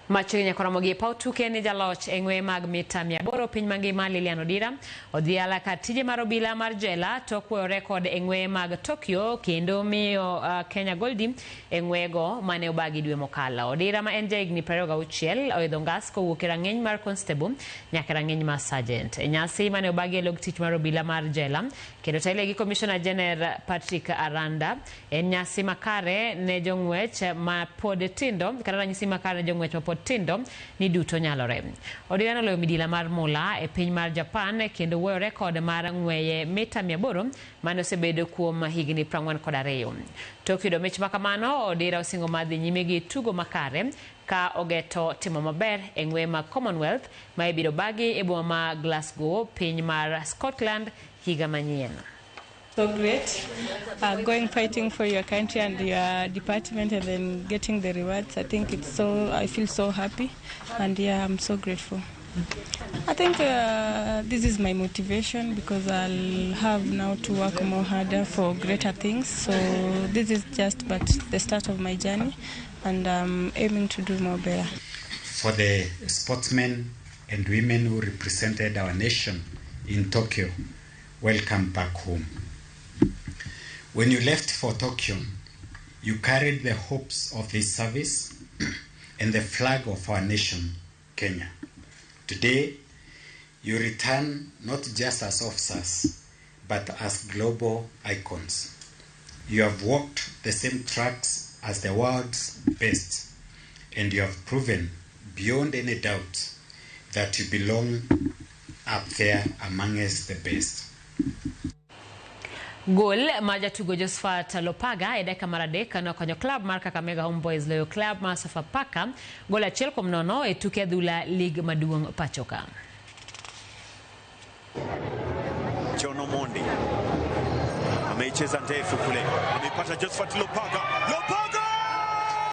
Machiegni nyaka romo gi e paw tuke ni jaloch e ng'weye mag mita 800 piny mangima Lilian Odira odhiala kar tije mar obila mar jela tok weyo rekod e ng'weye mag Tokyo kendo miyo Kenya Goldi e ng'weyego mane obagi dwe mokalo. Odira ma en jahigni 26 oidho ngas kowuok e rang'iny mar constable nyaka e rang'iny mar sergeant. E nyasi mane obagi e log tich mar obila mar jela kendo tele gi Commissioner General Patrick Aranda en nyasi makare ne jong'wech ma pod tindo kata ranyisi makare ne jong'wech ma pod tindo ni duto nyalore. Odira noloyo midila mar mula e piny mar Japan kendo wuoyo rekod mar ng'weye mita 800 mane osebedo kuom higni 42. Tok yudo mich makamano, Odira osingo mar dhi nyime gi tugo makare ka ogeto timo maber e ng'weye mag Commonwealth ma ibiro bagi e boma ma Glasgow, piny mar Scotland higa manyien. So great, going fighting for your country and your department and then getting the rewards. I think it's so, I feel so happy and yeah, I'm so grateful. I think this is my motivation because I'll have now to work more harder for greater things. So this is just but the start of my journey and I'm aiming to do more better. For the sportsmen and women who represented our nation in Tokyo, welcome back home. When you left for Tokyo, you carried the hopes of this service and the flag of our nation, Kenya. Today, you return not just as officers, but as global icons. You have walked the same tracks as the world's best, and you have proven beyond any doubt that you belong up there amongst the best. Gol ma jatugo Josephat Lopaga e dakika mar 3 nokonyo klab mar Kakamega Homeboys loyo klab mar Sofapaka gol 1-0 e tuke adhula lig maduong' pachoka. John Omondi ameicheza ndefu kule, ameipata Josephat Lopaga. Lopaga!